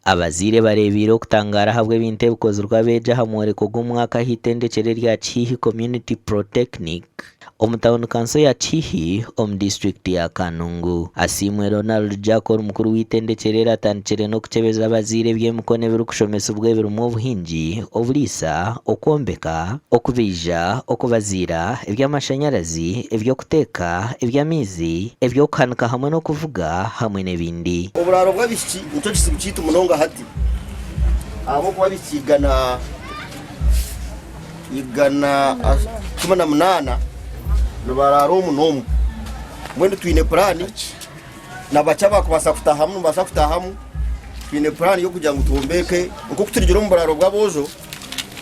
Abazaire bareebiire okutangaara ahabw'ebintu ebikozirwe abeegi aha mworeko gw'omwaka aha itendekyero erya Kihihi Community Protechnic omu tauni kanso ya Kihihi omu disiturikiti ya Kanungu. Asiimwe Ronald Jack ori mukuru w'eitendekyero eri atandikire n'okukyebeza abazaire eby'emikono ebirikushomesibwa ebirimu obuhingi, oburiisa, okwombeka, okubaija, okubaziira, eby'amashanyarazi, eby'okuteeka, eby'amaizi, eby'okuhanika hamwe n'okuvuga hamwe n'ebindi. Oburaaro bw'abaishiki nikyo kizibu kyaitu munonga hati ahabw'okuba abaishiki 118 nibaraara omu n'omu. Mbwenu twine puraani na bakye abakubaasa kutaahamu nibabaasa kutaahamu. Twine puraani y'okugira ngu twombeke nk'oku turugire omu buraaro bw'aboojo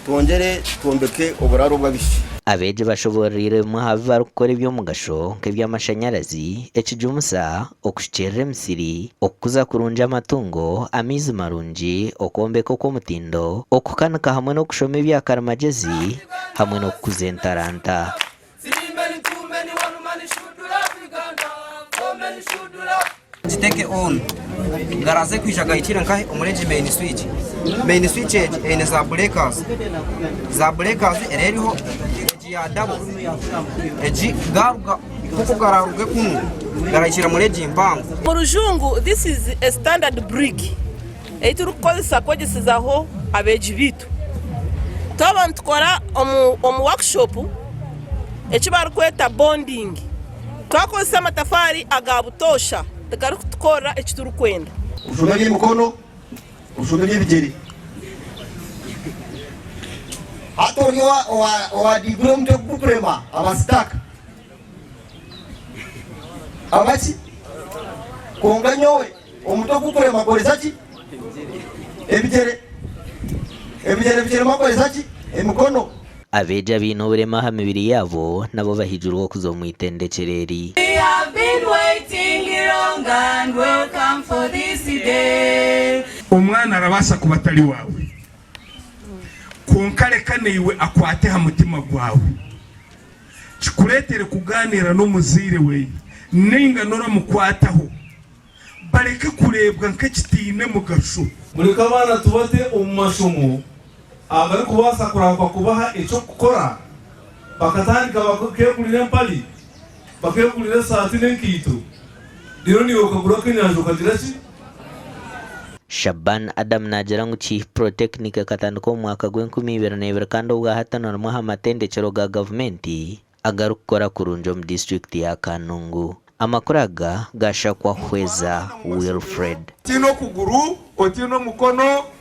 twongyere twombeke oburaaro obw'abaishiki. Abeegi bashoboororeire bimwe aha bi barikukora eby'omugasho nk'eby'amashanyarazi, ekijumusa, okushukyerera emisiri, okukuza kurungi amatungo, amaizi marungi, okwombeka okw'omutindo, okukanika hamwe n'okushoma ebya karimagyezi hamwe n'okukuza entaranta. Giteke on garaze kwija gahikire nkahe omuri egi main switch. Main switch egi eine za breakers, za breakers eri eriho egi ya double egi garuga nkoku gararuge kunu garahikira omuri egi mpango. Omu rujungu this is a standard brick ei turikukozesa kwegyesezaho abeegi baitu. Twaba nitukora omu workshop eki barikweta bonding, twakozesa amatafaari aga butoosha tigarikutukorera eki turikwenda. Oshome eby'emikono, oshome eby'ebigyere. Hati ori owa diguri omutwe gukurema aba sitaka. Abaki? Kwonka nyowe omutwe ogukurema gukoresa ki? Ebigyere. Ebigyere bikirema kukoresa ki? Emikono. Abeegi abaine oburema aha mibiri yaabo nabo bahigirwe okuza omu itendekyero eri. We have been waiting long and welcome for this day. Omwana arabaasa kuba atari waawe, kwonka reka naiwe akwate aha mutima gwawe. Kikureetere kugaaniira n'omuzaire we nainga n'oramukwataho. Bareke kureebwa nk'ekitaine mugasho. Mureke abaana tubate omu mashomo agarikubaasa kurahuka kubaha eky'okukora bakatandika bakeegurira empare, bakeegurira esaati n'enkaito reero naiwe okagura ak'enyanja okagira ki? Shaban Adam naagira ngu Kiihi Protechnic ekatandika omu mwaka gw'enkumi ibiri n'ebiri kandi obwahati ni rimwe aha matendekyero ga gavumenti agarikukora kurungi omu disiturikiti ya Kanungu. Amakuru aga gashakwa Hweza Wilfred. Otiine okuguru, otiine omukono.